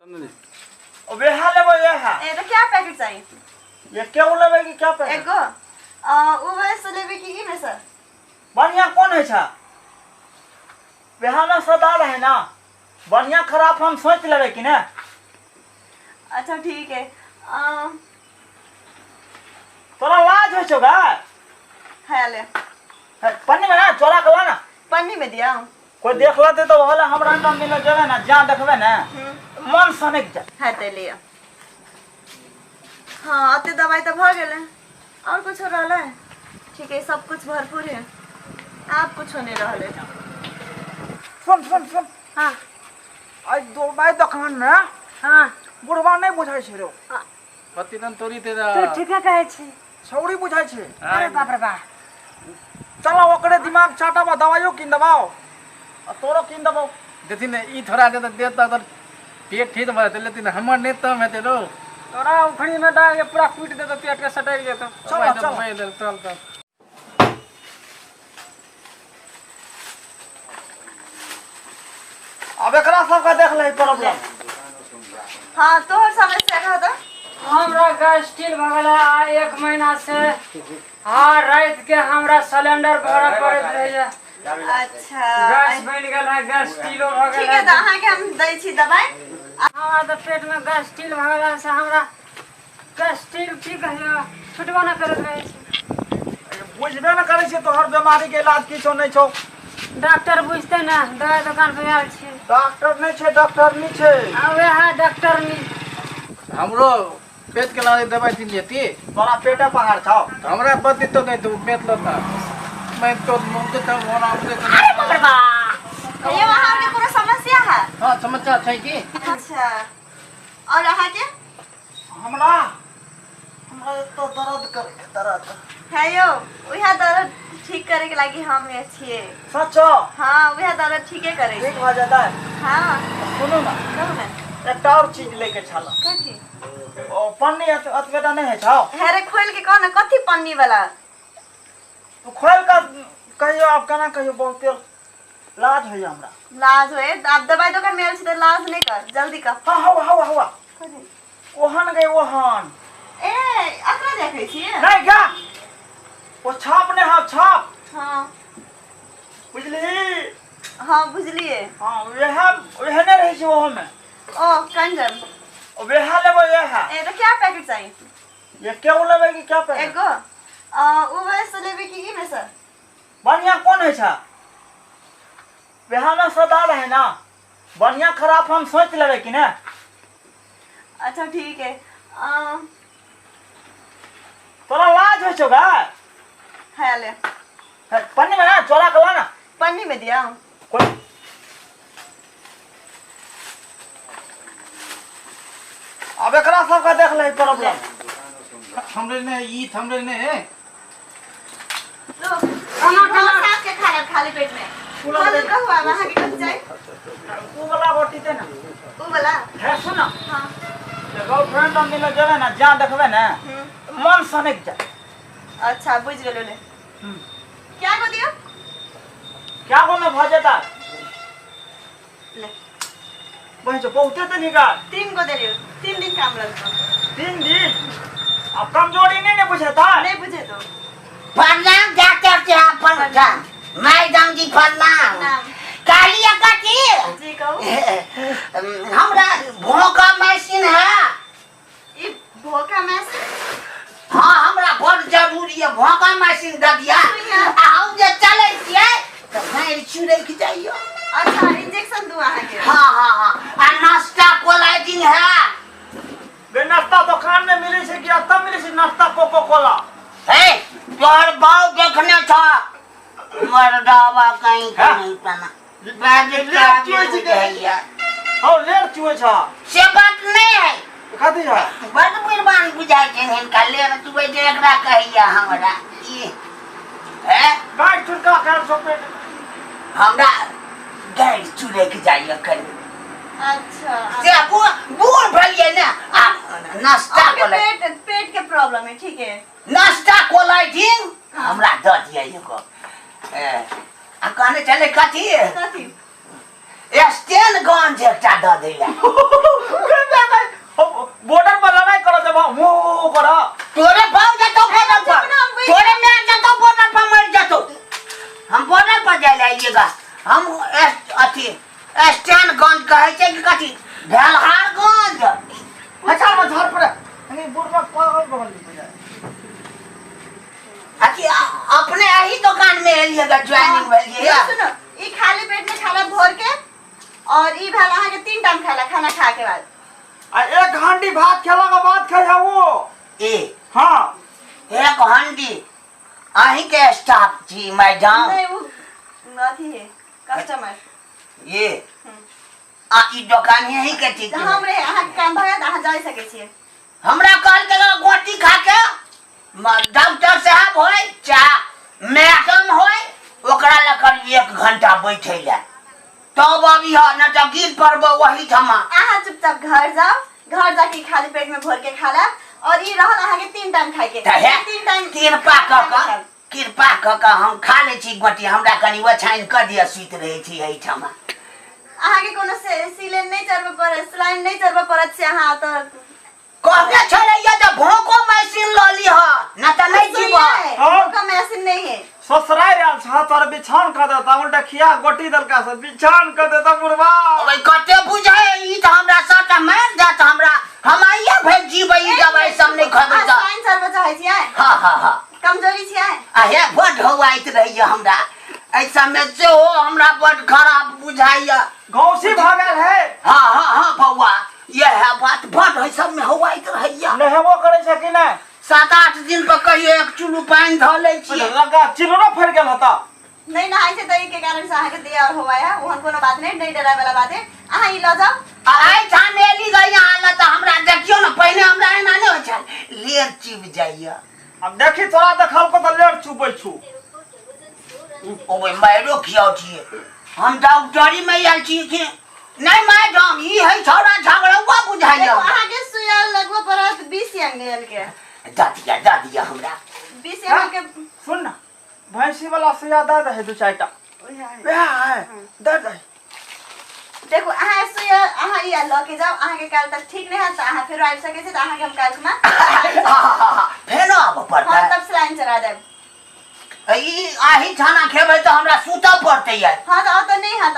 वएह लेबै वएह। ए तो क्या पैकेट चाहिए? ये क्यों लेबै कि क्या पैकेट? एगो उ में से लेबै कि ई में से? बढ़िया कोन होइ छै? वएह में सदा रहे ना, बढ़िया खराब हम सोच लेबै कि ने। अच्छा ठीक है। तोरा लाज होइ छौ गा? है ले। है, पन्नी में ना चोरा के ला ना। पन्नी में दिया। कोई देख लेते तो होला हमरा अंडा मिल जेबे ना, जहाँ देखबे ना मन सनक जाए। है ते लिया। हाँ अते दवाई तो भ गेलै, और कुछ रहलै? ठीक है, सब कुछ भरपूर है, आप कुछ नहीं रहलै। सुन सुन सुन। हाँ। आई दवाई दुकान में हाँ बुढ़वा नहीं बुझाई छै रो। कति दिन तोरी ते तू ठीके कहै छी। छौड़ी बुझाई छै। अरे बाप रे बाप। चलो ओकरे दिमाग चाटब, दवाइयो किन देबौ आ तोरो किन देबौ। देखिन ने ई थोड़ा दे दे त पेट ठीक भ जेतै, लेकिन हमर नहि तम हेतै रो। तोरा उखड़ी में डाल के पूरा कूट देतो, पेट के सटक जेतो। चलो चलो चल चल। अब एकरा सबके देख ले प्रॉब्लम। हाँ तोहर समस्या कह तो। हमरा गैस्ट्रिक भऽ गेल है 1 महीना से। हाँ रात के हमरा सिलेंडर भरऽ पड़ैत रहैया। अच्छा गैस बनि गेल है, गैस्ट्रिको भऽ गेल ठीक है, तो अहाँ के हम दै छी दवाई। हमरा तऽ पेट में गैस्ट्रिक भऽ गेल है से हमरा गैस्ट्रिक की कहियो छुटबो न करैत रहै छै। बुझबे न करै छियै तोहर बीमारी के इलाज किछो नहि छौ। डॉक्टर बुझते ना, दवाई दुकान पे आयल छी। डॉक्टर नहीं छे, डॉक्टर नहीं छे। आ वएह डॉक्टर नहीं। हमरो पेट के लागे दवाई दिन जेती। तोरा पेटे पहाड़ छौ। हमरा बद तो नहीं तू पेट लता। मैं तो मुंह के तो होना मुझे तो। अरे बाप रे बाप, ये वहाँ के कोनो समस्या है? हां समस्या छै की। अच्छा और अहाँ के? हमरा हमरा तो दर्द कर दर्द है यो, वह दर्द ठीक करे के लागी हम ये छिए। सच? हाँ वह दर्द ठीके करे। ठीक भ जाता है। हाँ सुनू ना। कहू ना। एकटा और चीज लेके छला। कथी? ओ पन्नी अतबेटा नहीं है छौ। हे रे खोल के कह ना, कथी पन्नी वाला? तू खोल के कहियो, आब केना कहियो, बहुत लाज होइया हमरा। लाज होए? आप दवाई दुकान में आयल छी त लाज नहीं कर, जल्दी कर। हाँ हवा हवा हवा। कथी? ओहन गई ओहन। ए अकरा देखै छी? नहीं गा, ओ छाप नहीं हाँ छाप। हाँ बुझली? हाँ बुझलिए। हाँ वह वह नहीं रहे छी ओहो में। ओ कंजर। वह लेबै वह। ए तो क्या पैकेट चाहिए? ये क्यों लेबै कि क्या पैकेट? एगो उ में से लेबै कि ई में से? बढ़िया कोन होइ छै? वएह में सदा रहे ना, बढ़िया खराब हम सोच लेबै कि ने। अच्छा ठीक है। तोरा लाज होइ छौ गा? है ले। है, पन्नी में ना चोरा के ला ना। पन्नी में दिया। कोई अब एकरा सबके देख ले प्रॉब्लम। हमरे ने ई हमरे ने है। लो, साफ के खा ले खाली पेट में। बोलो कहू आब अहाँ के कथी चाही? उ वाला रोटी दे ना। उ वाला? है सुन ना। हाँ। गर्लफ्रेंड हम मिले जेबे ना, जहाँ देखबे ना मन सनक जाए। अच्छा बुझ गेलो ले। क्या को दियो? क्या को में भ जेता? ले। बहिन जो बहुते तो निकाल। 3 को देलियो, 3 दिन काम लगतो। 3 दिन? अब कमजोरी नहीं ने बुझेता? नहीं बुझे तो। प्रणाम डॉक्टर साहब, प्रणाम मैडम जी, प्रणाम। काली कथी जी कहू। हमरा भोका मशीन है। ई भोका मशीन? हाँ हमरा बड़ जरूरी है भोका मशीन दे दिया। आ हम जे चलै छियै तऽ मारि चुरैक जाइयो। अच्छा इंजेक्शन दू अहाँ के। हाँ हाँ हाँ आ नाश्ता कोलाजिन है। बे नाश्ता दुकान में मिले छै कि एतऽ मिले छै नाश्ता कोको कोला? हे तोहर बाऊ देखने छ मर्दावा कहीं के नहीं पना। लेर चुए छै के? हौ लेर चुए छ। से बात नहीं है। कथी है? बड़ मेहरबान बुझाइ छै हिनका, लेर चुए छै एकरा कहैया हमरा। ई हे गाय चुरका खायल छौ पेट। हमरा गाय चुरैक जाइया कनी। अच्छा से बूढ़ भेलियै ने, आ नाश्ता कोला पेट पेट के प्रॉब्लम है। ठीक है नाश्ता कोलाइजिन हमरा दऽ दिअ एगो। आ कहने छलै कथी? कथी? स्टेन गंज एकटा दऽ दै लए। बॉर्डर पर लड़ाई करो जब हम वो करो। तोरे बाप जतौ बॉर्डर पर, चुप ना, हम तोरे माय जतौ बॉर्डर पर मरि जतौ। हम बॉर्डर पर जाय लए अइलिएगा। हम अथी स्टैंड गंज कहै छै कि कथी भेलहार गंज। अच्छा में झड़ पड़े नहीं बुढ़वा पागल बगल नहीं अथी अपने एही दुकान में एलिएगा, ज्वाइनिंग भेलिए। सुनो, ई खाली पेट में खाना भोर के और ई भेल अहाँ के 3 टाइम खाला खाना खा के बाद। आ एक हांडी भात खेला के बाद खाई है वो। ए हाँ एक हांडी अहीं के स्टाफ छी मैडम? नहीं, वो अथी है कस्टमर। ये आ ई दुकान यही के छी? हम रहे अहाँ के काम भऽ गेल, अहाँ जा सकै छियै। हमरा कहल के गोटी खा के डॉक्टर साहब होय चाहे मैडम होय ओकरा लग 1 घंटा बैठे ला तब अभी ह न तऽ गिर पड़बो वही ठमा। अहाँ चुपचाप घर जाओ, घर जाके खाली पेट में भोर के खा ला और ई रहल अहाँ के 3 टाइम खाए के। तऽ हे, 3 टाइम कृपा कऽ कऽ, कृपा कऽ कऽ हम खा लै छी गोटी, हमरा कनि ओछाइन कऽ दिअ, सुति रहै छी एहिठाम। अहाँ के कोनो सिलेन नहीं चढ़बऽ पड़त, सिलाइन नहीं चढ़बऽ पड़त से अहाँ तऽ कहने छलैया जे भोंको मशीन लऽ लिह न तऽ नहि जीबह। भोंको मशीन नहीं है। ससुराल आयल छह तोर बिछान कऽ देता, उल्टा खिया गोटी देलका से बिछान कऽ देता बुढ़वा। ओए कते बुझै ई तऽ हमरा सबटा मारि देत हमरा, हम आइए भरि जीबै ई दवाई सब नहि खबै तऽ। सिलाइन चढ़बऽ चाहै छियै? हाँ हाँ हाँ। कमजोरी छियै? आ हे बड हौआइत रहैया हमरा एहि सबमे, सेहो हमरा बड खराब बुझाइया। घौसी भऽ गेल है। हाँ हाँ हाँ बौआ, यह बात बड एहि सबमे हौआइत रहैया। नहेबो करै छै कि नहि? 7-8 दिन पर कहियो एक चुल्लू पानि धऽ लै छियै। लगा चिलरो फड़ि गेल होता। नहीं नहाय छै तऽ के कारण से अहाँके देह और होवा है, ओहन कोनो बात नहीं, नहीं डराय वाला बात है। अहाँ ई लऽ जाउ। आ एहिठाम एली गई हालत हमरा देखियौ ने, पहिने हमरा एना नहि होइ छल, लेर चिप जाइया। अब देखी तोरा देखल को तऽ लेर चुबै छु। ओबै मायरो खियाउ छियै, हम डॉक्टरी में आयल छी कि नहीं मैडम? ई है छौड़ा झगड़ौआ बुझाइया। देखो, अहाँके सुइया लगबऽ पड़त 20 एम के। दऽ दिअ, दऽ दिअ हमरा 20 एम के। सुन ना, भैंसी वाला सुइया दऽ दे दू चारिटा। वएह है, दऽ दे। देखो, अहाँ सुइया अहाँ ई लऽ के जाउ, अहाँके काल्हि तक ठीक नहि हैत तऽ अहाँ फेरो आबि सकै छी, तऽ अहाँके हम काल्हि खुमा फेरो आबऽ पड़तै? हाँ, तब सिलाइन चढ़ा देब। ई आही खाना खेबै तऽ हमरा सुतऽ पड़तै यार। हाँ तऽ ओतऽ नहि हैत,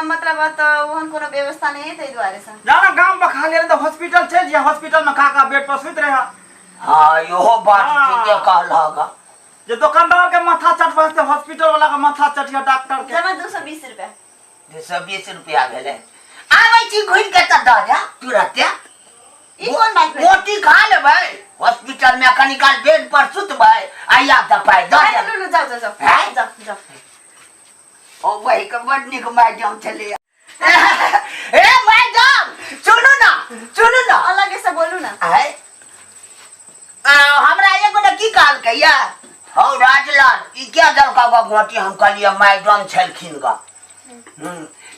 मतलब ओतऽ ओहन कोनो व्यवस्था नहि है ताहि दुआरे से। जाना गाम बखा लेल तऽ हॉस्पिटल चलि जा, हॉस्पिटल में काका बेड पर सुति रहा। हाँ इहो बात हाँ। ठीके कहलक। जे दुकानदार के माथा चटबै से हॉस्पिटल वाला के माथा चटिया डॉक्टर के। जमा 220 रुपया। 220 रुपया भेलै। आबै छी घुरि के तऽ दऽ जा तुरते। ई कोन बात भेलै? गोटी खा लेबै हॉस्पिटल में, कनी काल बेड पर सुतबै, आइया तऽ पाइ दऽ अरे देब। लू, लू, जाउ जाउ जाउ। हैं? जाउ जाउ। ओ वही के बड नीक मैडम छलैया। ए मैडम सुनू ना, सुनू ना। अलगे से बोलू ना। आय हमरा एगो ने की कहलकै या हौ राजलाल, ई क्या देलका गो गोटी? हम कहलियै मैडम छलखिन ग।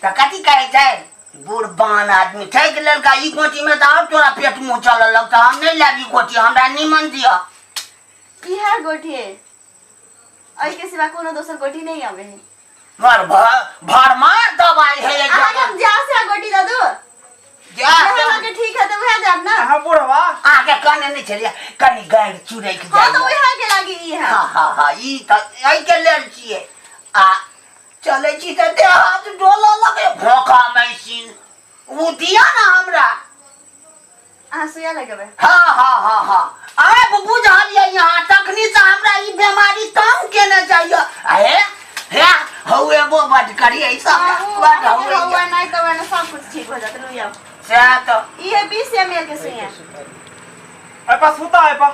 तऽ कथी कहै छै, बूढ़ बान आदमी ठकि लेलका ई गोटी में, तऽ आओर तोरा पेट मुँह चलऽ लगतौ। हम नहि लेब ई गोटी, हमरा नीमन दिअ। इएह गोटी है, एहिके सिवा कोनो दोसर गोटी नहीं आवे है। मर भरमार दवाई है। अहाँके हम जा से गोटी दऽ दू? जा। अहाँके ठीक है तऽ उएह देब ना। अहाँ बुढ़वा अहाँके कहने नहि छलियै कनि गाड़ि चुरैक हाँ तऽ जाइए? उएह के लागी ई है। हाँ हाँ हाँ, ई तऽ एहिके लेल छियै। आ चलै छी तऽ देह हाथ डोलऽ लगै, भोंका मशीन ओ दिअ ने हमरा। अहाँ सुइया लगेबै? हाँ हाँ हाँ हाँ, आब बुझलियै यहाँ, तखनी से हमरा ई बीमारी तंग केने जाइए। हे हे हौ एबो बड करियै सब बड हौआ हौ नहीं तऽ ओहिमे सब कुछ ठीक हो जात। लू आउ। सएह तऽ ई है 20 एम एल के सुइया। एपा सुता एपा।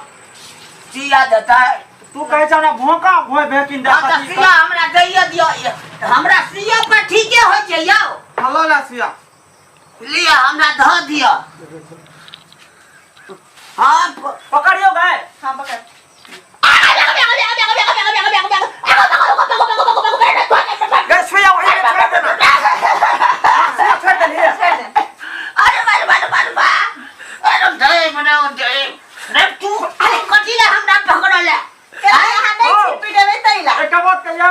सुइया देतै? तू कहै छ हमरा भोंका भोय भेकिन दे। हाँ तऽ सुइया हमरा दैए दिअ, हमरा सुइया पर ठीके होइ छै यौ। हाँ, लऽ ले सुइया। लिअ, हमरा धऽ दिअ। हाँ पकड़ियो गाय। हाँ पकड़। गए सुइया वही में छोड़ देना। हाँ, सुइया छोड़ देलिए। छोड़ दे। अरे मार मार मार मार, अरे दे बनाओ दे रे तू, अरे कथी ले हमरा पकड़ल है? अहाँ नहीं हाँ। छिपी देबै तै ला। एक बात कहिया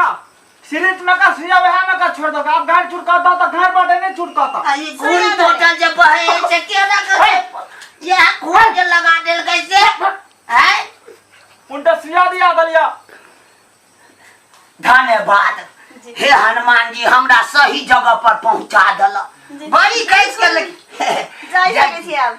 सिरिंज में का सुइया वह में का छोड़ दो आप गाड़ छुटकाता तो घर बाटे नहीं छुटकाता। आ ई खून टोटल जे बहे से केना के यह खून के लगा देलकै से हैं? उनटा सुइया दिया दलिया। धन्यवाद हे हनुमान जी, हमरा सही जगह पर पहुंचा दल। बड़ी कैस के जाइ सकै छी आब।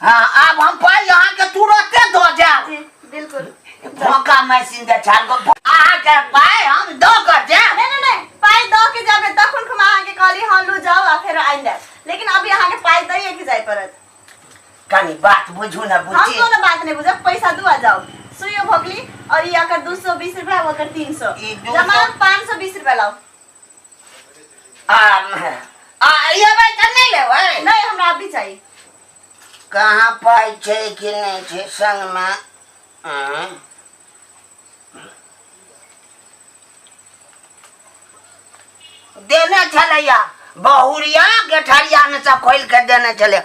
हाँ, आब हम पाइ अहाँके तुरते दऽ जायब। जी बिल्कुल। भोका मशीन दे छाल को अहाँके पाइ हम दऽ कऽ जायब। नहीं नहीं नहीं, पाइ दऽ के जाबे तखन हम अहाँके कहली हँ लू जाउ आ फेर आनि देब, लेकिन अभी अहाँके पाइ दैए के जाय पड़त। कनी बात बुझू ने हम बुझी। कोनो बात नहीं बुझब, पैसा दुआ जाओ। सुइयो भोगली और ये अकर 220 रुपया ओकर 300 ई 200 जमा 520 रुपया लाओ। आ आ एबै तऽ नहि लेबै? नहीं, हमरा अभी चाहिए। कहाँ पाइ छै कि नहि छै संगमे? आँय? देने छलैया बहुरिया गेठरिया में सब खोल के देने छलै।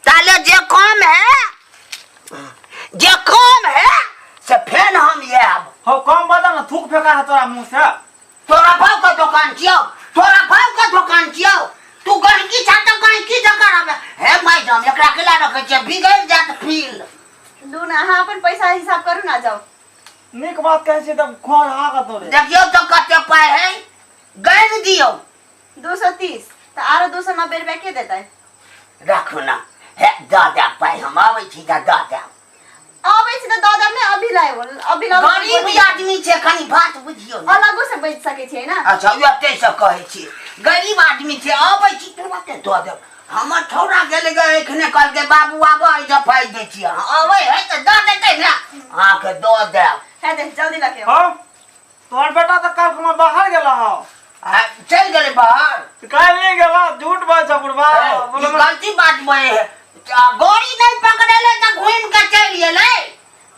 ताले जे कम है, जे कम है से फेन हम आयब। हो कम बदल ना, थूक फेंका है तोरा मुंह से। तोरा भाव के दुकान छियौ, तोरा भाव के दुकान छियौ। तू गहकी छा तऽ गहकी जकाँ रहबे। हे मैडम, एकरा केला रखै छियै? बिगड़ि जायत फील। लू ना, अहाँ अपन पैसा हिसाब करू ना, जाउ। नीक बात कहै छियै तब खोर हा कतौ रे। देखियौ तऽ कते पाइ है, गणि दियौ। 230 तऽ आरो 290 रुपया के देतै? राखू ना, हे दऽ देब पाइ, हम आबै छी तऽ दऽ देब। अबै छी तऽ दऽ देब ने, अभी लाइब, अभी लाउ। गरीब आदमी छै, कनी बात बुझियौ ने। अलगो से बचि सकै छियै ने। अच्छा, एते से कहै छी, गरीब आदमी छै, अबै छी तुरते दऽ देब। हमर छौड़ा गेलै गे एखने, कहलकै बाबू आबऽ एहिसँ पाइ दै छी। अहाँ अबै है तऽ दऽ देतै ने, अहाँके दऽ देब। है दे, जल्दी लऽ के आउ। हँ, तोहर बेटा तऽ काल्हि खुमा बाहर गेला हौ। आ, चलि गेलै बाहर? काल्हि नहि गेला, झूठ बात छै बुढ़बा। ई गलती बात बजे है। गाड़ी नहि पकड़ेलै तऽ घुमि के चलि गेलै।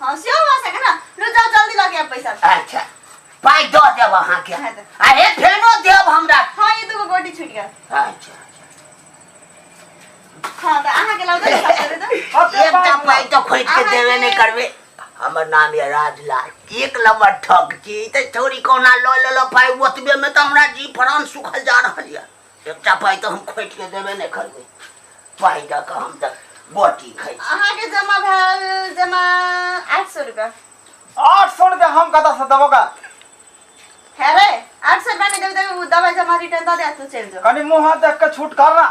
हाँ, सेहो भऽ सकै ने। लू जाउ, जल्दी लऽ के आउ पैसा। अच्छा, पाइ दऽ देब अहाँके। हँ तऽ। आ हे फेनो देब हमरा। हाँ, ई दूगो गोटी छूटि गेल। अच्छा। हाँ, तऽ अहाँके लाउ तऽ हिसाब करू तऽ। कते एकटा पाइ पाइ तऽ खोटि के देबे नहि करबै। हमर नाम यऽ राजलाल, एक नंबर ठग छी। तऽ छौड़ी कहुना लऽ लेलक पाइ, ओतबे मे तऽ हमरा जी प्राण सुखल जा रहल यऽ। एकटा पाइ तऽ हम खोटि के देबे नहि करबै। पाइ दऽ कऽ हम तऽ गोटी खाइ छी। अहाँके जमा भेल जमा 800 रुपया। 800 रुपया हम कतऽ से देबो गा? है रे, 800 रुपया नहि देबै तऽ ओ दवाइ जमा रिटर्न दऽ दे, तू चलि जो। कनी मुँह हाथ देख के छूट कर ना।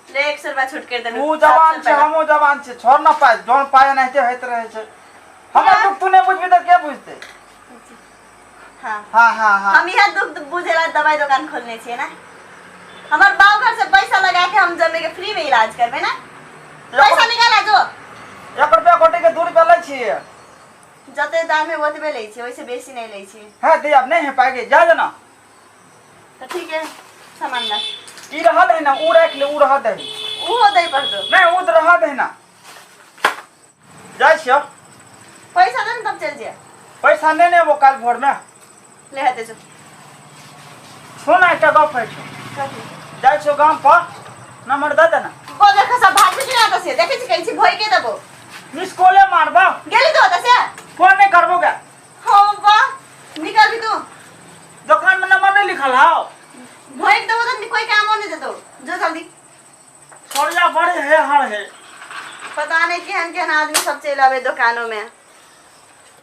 ले, 100 रुपया छूट कर देलहुँ। तू जवान 700 छै, रुपया। हमहूँ जवान छी, छोड़ ना पाइ, जौन पाइ एनाहिते होइत रहै छै। हमर दुख तू नहि बुझबही तऽ के बुझतै? हाँ। हाँ हाँ हाँ। हम इएह दुख बुझे ला दवाई दुकान खोलने छियै ने। हमर बाप घर से पैसा लगा के हम जमे के फ्री में इलाज करबै ने। पैसा निकाला जो। 1 रुपया गोटी के 2 रुपया लै छियै। जते दाम है ओतबे लै छियै, ओहिसे बेसी नहि लै छियै। है दे, अब नहीं है पाइ गे, जा जना। तऽ ठीक है, सामान ला। ई रहल है ना, ऊ राख ले, ऊ रह दे। ओहो दै पड़तौ। नहीं, ऊ तऽ रह दे ना। जाइ छियौ। पैसा दे ने तब चलि जाय। पैसा नहि ने एबो काल्हि भोर में। ले हेतै जो। सुन, एकटा गप होइ छौ। कथी? जाइ छियौ गाम पर, नंबर दऽ दे ना। बजर खसा भाग कि ना से देखै छी कहै छी भोइ के देबो। मिस कॉले मारबो। गेली तो ओतऽ से? फोन नहीं करबो गे। हाँ वाह, निकल भी तू। दुकान में नंबर नहीं लिखल हौ। भोइ के देबो तऽ कोई कामो नहीं देतो, जो जल्दी। छोड़िया बड़े है हर है। पता नहीं केहन केहन आदमी सब चलि आवे दुकानों में।